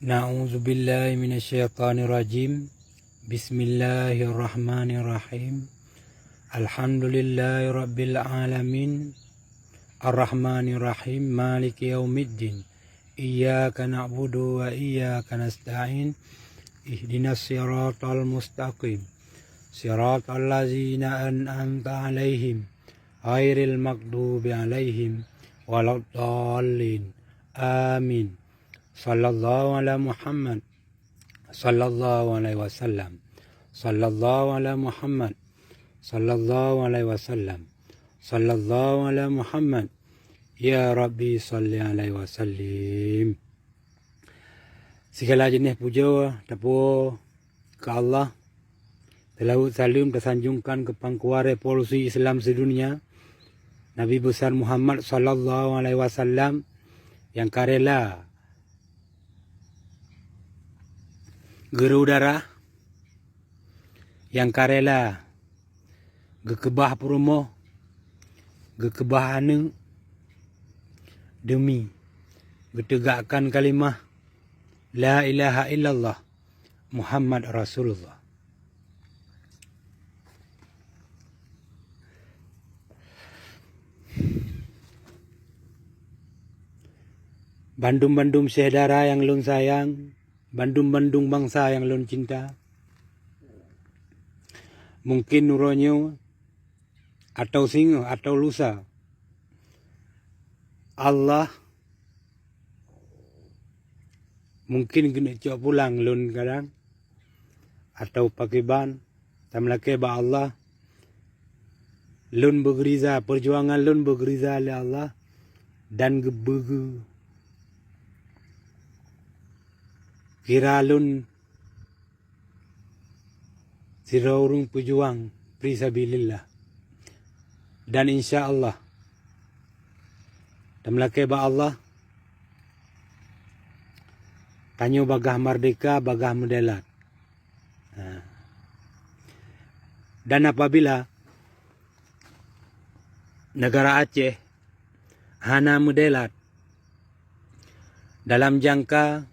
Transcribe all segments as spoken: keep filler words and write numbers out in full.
Na'udzubillahi minasyaitonirrajim. Bismillahirrahmanirrahim. Alhamdulillahirabbil alamin. Arrahmanirrahim. Maliki yaumiddin. Iyyaka na'budu wa iyyaka nasta'in. Ihdinas siratal mustaqim. Siratal ladzina an'amta 'alaihim, ghairil maghdubi 'alaihim waladdallin. Amin. Sallallahu ala Muhammad. Sallallahu alaihi wasallam. Sallallahu ala Muhammad. Sallallahu alaihi wasallam. Sallallahu ala Muhammad. Ya Rabbi, salli alaihi wasallim. Sigala jeuneh pujoe tapuwoe keu Allah. Seulaweuet saleuem tasanjongkan keu pangkuwa revolusi Islam sidunia, Nabi Besar Muhammad sallallahu alaihi wasallam, nyang ka rela geureu darah, nyang ka rela geukeubah peurumoh, geukeubah aneuëk, deumi geuteugakkan kalimah la ilaha illallah Muhammad Rasulullah. Bandum-bandum syedara nyang lôn sayang, bandum-bandum bansa nyang lôn cinta, mungkin uroe nyoe atawa singoh atawa lusa, Allah mungkin keuneuk cok pulang lôn kadang, atawa pakriban, tameulakée bak Allah, lôn beugeuriza, peujuangan lôn beugeuriza lé Allah, dan geubeugeue kira lôn sidroe ureuëng peujuang fi sabilillah. Dan insya Allah, tameulakée bak Allah, tanyoe bagaih merdeka, bagaih meudelat. Ha. Dan apabila negara Aceh hana meudelat dalam jangka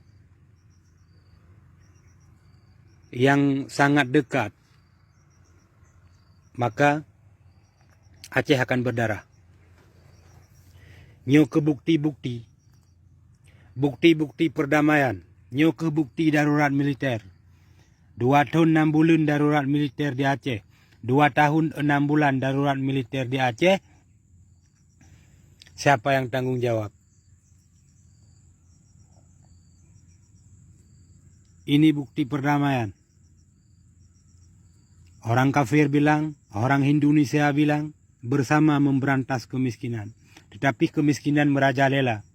nyang sangat dekat, maka Aceh akan berdarah. Nyoe keuh bukti-bukti, bukti-bukti perdamaian. Nyoe keuh bukti darurat militer. Dua thon nam buleuen darurat militer di Aceh. Dua tahun enam bulan darurat militer di Aceh. Siapa yang tanggung jawab? Ini bukti perdamaian. Orang kafir bilang, orang Indonesia bilang, bersama memberantas kemiskinan. Tetapi kemiskinan merajalela.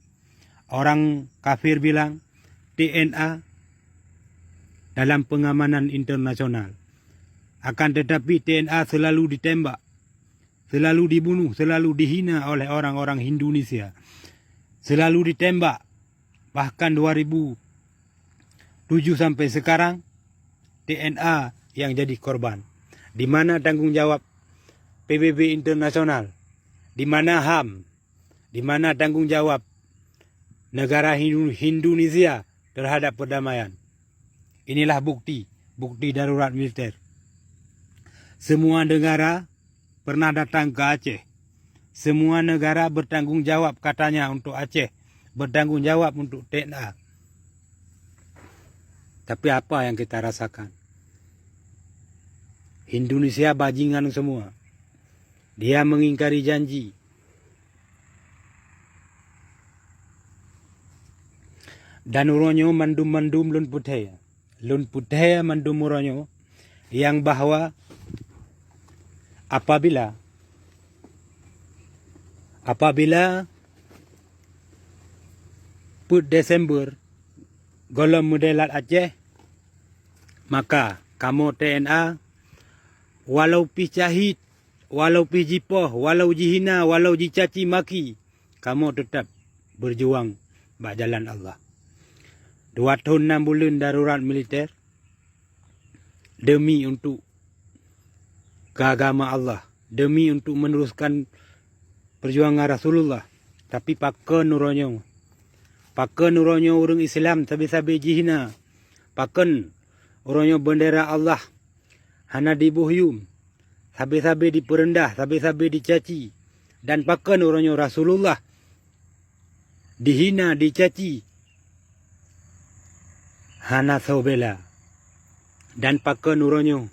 Orang kafir bilang, T N A dalam pengamanan internasional. Akan tetapi T N A selalu ditembak, selalu dibunuh, selalu dihina oleh orang-orang Indonesia. Selalu ditembak, bahkan dua ribu tujuh sampai sekarang T N A yang jadi korban. Di mana tanggung jawab P B B internasional? Di mana ham? Di mana tanggung jawab negara Hindu-, Indonesia terhadap perdamaian? Inilah bukti, bukti darurat militer. Semua negara pernah datang ke Aceh. Semua negara bertanggung jawab katanya untuk Aceh, bertanggung jawab untuk T N A. Tapi apa yang kita rasakan? Indonesia bajingan semua. Dia mengingkari janji. Dan uroe nyoe mandum-mandum lôn peuthée. Lôn peuthée mandum uroe nyoe nyang bahwa apabila, apabila peuet Desember gohlom meudelat Aceh, maka kamoe T N A, walau pih cahit, walau pih jipoh, walau jihina, walau jicaci maki, kamoe teutap beujuang bak jalan Allah. Dua thon nam buleuen darurat militer demi untuk keagama Allah, demi untuk meneruskan perjuangan Rasulullah. Tapi pakon uroe nyoe Pakon uroe nyoe ureuëng Islam sabe-sabe jihina? Pakon uroe nyoe beundera Allah hana diboh yuem, sabe-sabe dipeureundah, sabe-sabe dicaci? Dan pakon uroe nyoe Rasulullah dihina, dicaci, hana soe bela? Dan pakon uroe nyoe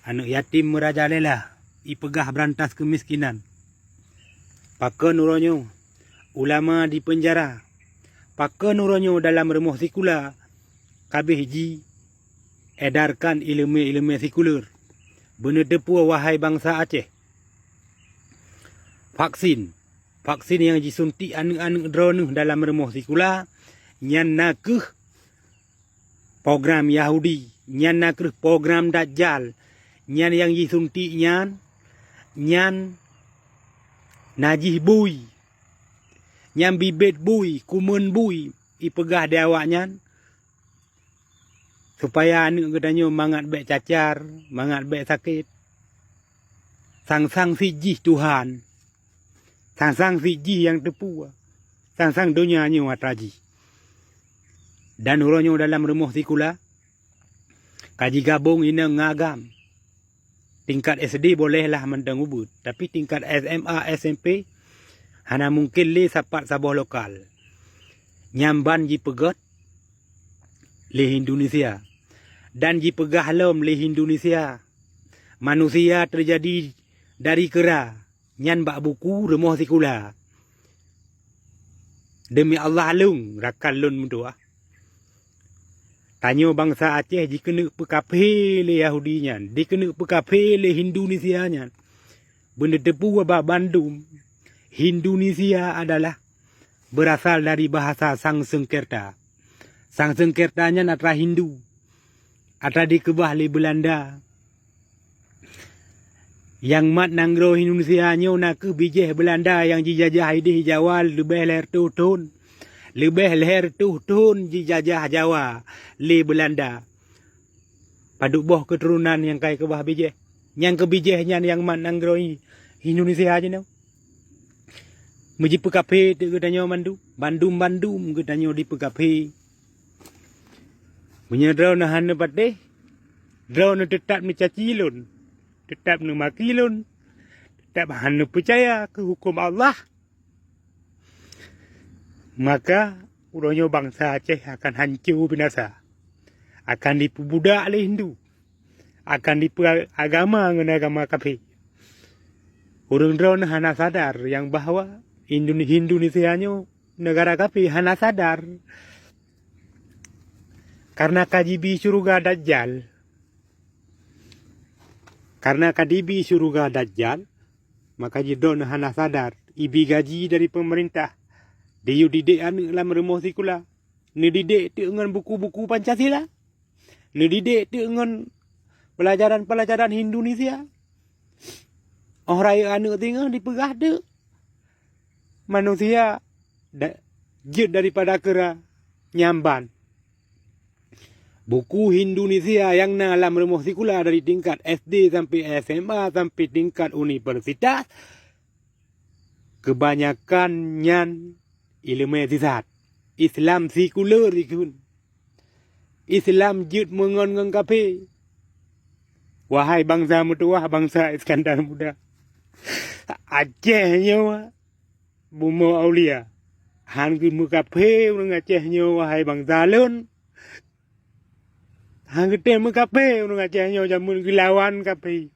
aneuëk yatim meurajalela, ipeugah beurantas keumiskinan? Pakon uroe nyoe ulama dipeunjara? Pakon uroe nyoe dalam rumoh sikula kabeh jiedarkan iéleumé-iéleumé sikuler? Beuneuteupeu, wahai bansa Aceh, vaksin, vaksin nyang jisuntik aneuëk-aneuëk droeneueh dalam rumoh sikula, nyan na kheueh program Yahudi, nyan na kheueh program Dajjal. Nyan nyang jisuntik nyan, nyan najih bui, nyan bibet bui, kumeun bui, ipeugah di awaknyan, supaya aneuëk geutanyoe mangat bék cacar, mangat bék sakét. Sang-sang sit jih Tuhan, sang-sang sit jih nyang teupeu, sang-sang donya nyoe atra jih. Dan uroe nyoe dalam rumoh sikula ka jigabong inong ngon agam. Tingkat S D boleh lah mantong ubit, tapi tingkat S M A, S M P hana mungken lé sapat saboh lokal. Nyan ban jipeugét lé Indonesia dan jipeugah lom lé Indonesia, manusia teujadi dari keura, nyan bak buku rumoh sikula. Deumi Allah lôn rakan lôn meutuah, tanyoe bansa Aceh jikeuneuk peukafé lé Yahudi nyan, jikeuneuk peukafé lé Indonesia nyan. Beuneuteupeu bak bandum, Indonesia adalah beurasal dari bahasa Sanseukerta. Sanseukerta nyan atra Hindu, atra dikeubah lé Beulanda. Nyang mat nanggroe Indonesia nyoe na kheueh bijéh Beulanda nyang jijajah idéh Jawa leubeh lhée reutôh thon. Leubeh lhée reutôh thon jijajah Jawa lé Beulanda. Padub boh keuturonan nyang ka jikeubah bijéh? Nyang keu bijéh nyan nyang mat nanggroe Indonesia jinoe. Meujipeukafé teuk geutanyoe mandum, bandum-bandum geutanyoe dipeukafé. Meunyoe droeneuh hana neupatéh, droeneuh teutab neucaci lôn, teutab neumaki lôn, teutab hana neupeucaya keu huköm Allah, maka uroe nyoe bansa Aceh akan hanco binasa, akan dipeubudak lé Hindu, akan dipeu agama ngon agama kafé. Ureuëng droeneuh hana sadar nyang bahwa Indone-, Indonesia nyoe neugara kafé, hana sadar. Karena ka jibi syeuruga Dajjal. Karena ka jibi syeuruga Dajjal, maka jih droeneuh hana sadar, ibi gaji dari peumeurintah, diyue didek aneuëk lam rumoh sikula, neudidek teuk ngon buku-buku Pancasila, neudidek teuk ngon peulajaran-peulajaran Indonesia. Óh rayeuk aneuëk singoh dipeugah teuk manusia da-, jeuet daripada keura, nyan ban. Buku Indonesia nyang na lam rumoh sikula dari tingkat S D sampai S M A sampai tingkat universitas, keubanyakan nyan iéleumé sisat. Islam sikuler ikheun. Islam jeuet meungon ngon kafé. Wahai bansa meutuwah, bansa Iskandar Muda, Aceh nyoe bumoe aulia. Han geumeukaphé ureuëng Aceh nyoe, wahai bansa lôn. Han geutem meukaphé ureuëng Aceh nyoe jameun geulawan kaphé.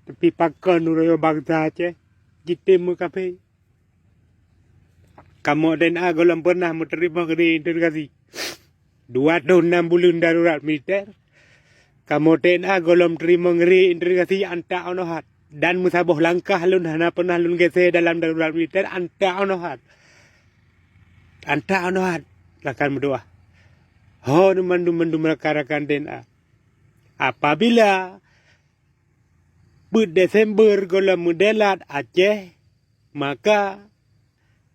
Tapi pakon uroe nyoe bansa Aceh jitem meukaphé? Kamoe D N A gohlom pernah meuteurimong ngeri interogasi. Dua thon nam buleuen darurat militer. Kamoe T N A gohlom teurimong ngeri interogasi antak onohat. Dan meusaboh langkah lôn hana pernah lôn gese dalam darurat militer antak onohat. Antak onohat rakan meudoa. Ho mandum-mandum rakan-rakan T N A. Apabila peuet Desember gohlom meudelat Aceh, maka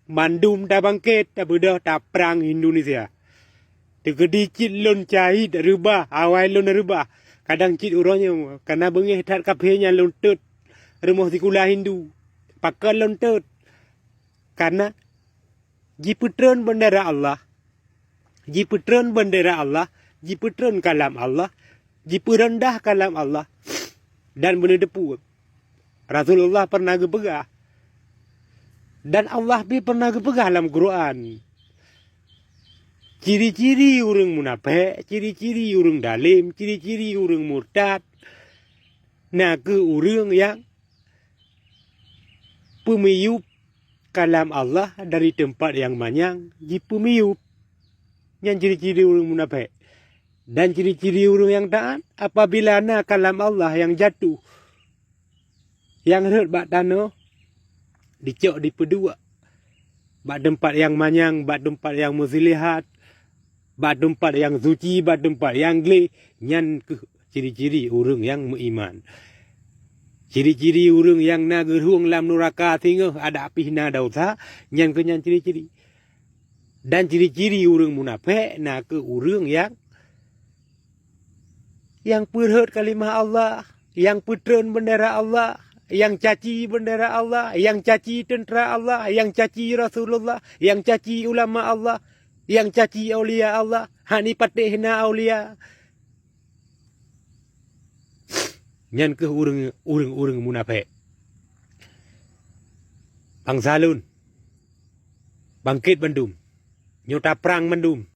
mandum tabangket, tabeudôh, taprang Indonesia. Teukeudi cit lôn cahit reubah, awai lôn reubah. Kadang cit uroe nyoe, kana beungéh that kaphé nyan lôn teuet rumoh sikula Hindu. Pakon lôn teuet? Kana Jipeutreun beundera Allah, jipeutreun beundera Allah, jipeutreun kalam Allah, jipeureundah kalam Allah, dan beuneudepu. Rasulullah pernah geupeugah, dan Allah pih pernah geupeugah lam Quran, ciri-ciri ureuëng munafék, ciri-ciri ureuëng dalém, ciri-ciri ureuëng murtad, na kheueh ureuëng nyang peumiyueb kalam Allah dari teumpat nyang manyang jipeumiyueb. Nyan ciri-ciri ureuëng munafék. Dan ciri-ciri ureuëng nyang taát, apabila na kalam Allah nyang jatuh, nyang rhot bak tanoh, dicok dipeuduek bak teumpat nyang manyang, bak teumpat nyang meuseulihat, bak teumpat nyang suci, bak teumpat nyang gleh, nyan kheueh ciri-ciri ureuëng nyang meuiman. Ciri-ciri ureuëng nyang na geurueng lam nuraka singoh adak pih na desya, nyan kheueh nyan ciri-ciri. Dan ciri-ciri ureuëng munafék na kheueh ureuëng nyang, nyang peurhot kalimah Allah, nyang peutreun beundera Allah, nyang caci beundera Allah, nyang caci teuntra Allah, nyang caci Rasulullah, nyang caci ulama Allah, nyang caci aulia Allah, hana patéh na aulia. Nyan kheueh ureuëng, ureuëng-ureuëng munafék. Bansa lôn, bangkét bandum, nyoe taprang bandum.